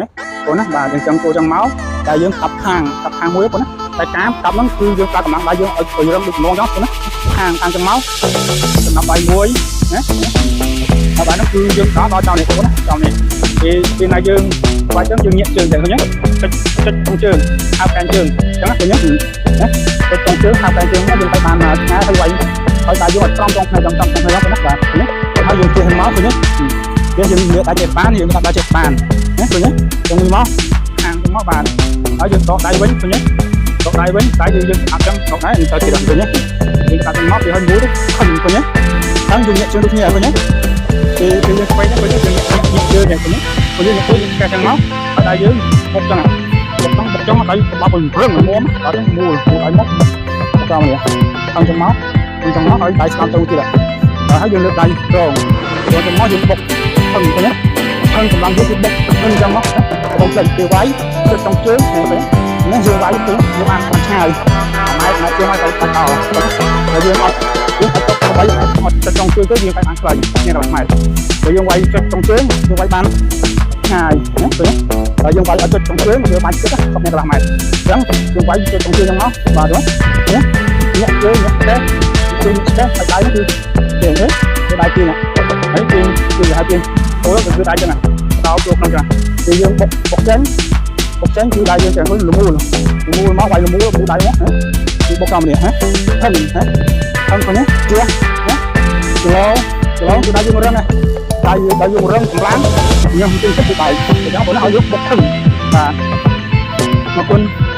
ណាបងណាបាទអញ្ចឹងចូលចឹងមកតែយើងកាប់ខាងកាប់ខាងមួយបងណាតែការកាប់ហ្នឹងគឺយើងប្រើកម្លាំងដៃយើងឲ្យរឹងដូចម្លងចឹងបងណាខាងខាងចឹងមកចំណាប់ដៃមួយណាហើយបាទហ្នឹងគឺយើងដល់ដល់ចោលនេះបងណាចោលនេះពេលពេលណាយើងបាច់ចឹងយើងញាក់ជើងចឹងឃើញទេចុចចុចក្នុងជើងហើបកែងជើងចឹងណាឃើញទេណាចុចក្នុងជើងហើបកែងជើងមកយើងទៅបានឆ្ងាយហើយវាយហើយដៃយើងឲ្យត្រង់ត្រង់ផ្នែកចំចំផ្នែកហ្នឹងណាបាទឃើញទេហើយយើងជិះមកឃើញទេយើងយើងដៃចេះបានយើងដាក់ដៃចេះបានណាឃើញទេចឹងមួយមកខាងទៅមកបាទហើយយើងដកដៃវិញឃើញទេដកដៃវិញដៃយើងយើងអាប់ចឹងដកដៃទៅទៀតឃើញទេយើងកាត់ទៅមកវាហើយមួយទៅខឹងឃើញទេហើយយើងញាក់ជើងដូចគ្នាឃើញទេពេលពេលយើងស្វែងឃើញទេយើងញាក់ញាក់ជើងឃើញទេព្រោះយើងយើងឆ្កែចឹងមកហើយដៃយើងបុកចឹងបុកចឹងបុកចឹងដៃបបឲ្យរឹងមុំដល់ចឹងមូលមូលឲ្យមកបុកចំនេះខឹងចឹងមកខឹងចឹងមកហើយដៃស្ដាំទៅទៀតហើយយើងលើកដៃត្រង់ត្រង់ចឹងមកយើងបុកខឹងឃើញទេខឹងកម្លាំងយើងគឺបុកខឹងចឹងមកបងផ្លេចពេលវាយទៅក្នុងជើងឃើញទេនេះយើងវាយទៅយើងបានបានឆ្ងាយម៉ែម៉ែជើងឲ្យទៅបាត់អោហើយយើងអត់យើងអត់ទៅវាយអត់ទៅក្នុងជើងទៅយើងវាយបានខ្លីនេះដល់ម៉ែបើយើងវាយចុចក្នុងជើងយើងវាយបានឆ្ងាយណាឃើញហើយយើងវាយអត់ចុចក្នុងជើងយើងបានគិតកុំកន្លះម៉ែត្រអញ្ចឹងយើងវាយចុចក្នុងជើងហ្នឹងមកបាទទេណាញាក់ជើងញាក់ទេជើងទេហើយដៃគឺជើងទេគឺដៃជើងហើយជើងគឺហៅជើងចូលទៅគឺដៃចឹងដោចូលក្នុងចឹងគឺយើងបុកបុកចេញបុកចេញគឺដៃយើងចឹងលមូលលមូលមកវាយលមូលមូលដៃមកណាគឺបុកតាមនេះហ៎ថឹងហ៎ថឹងឃើញទេជះណាគីឡូគីឡូគឺដៃយើងរឹងណាដៃដៃយើងរឹងកម្លាំងញ៉ាំជើងទៅដៃអញ្ចឹងបងឲ្យយើងបុកថឹងបាទអរគុណ។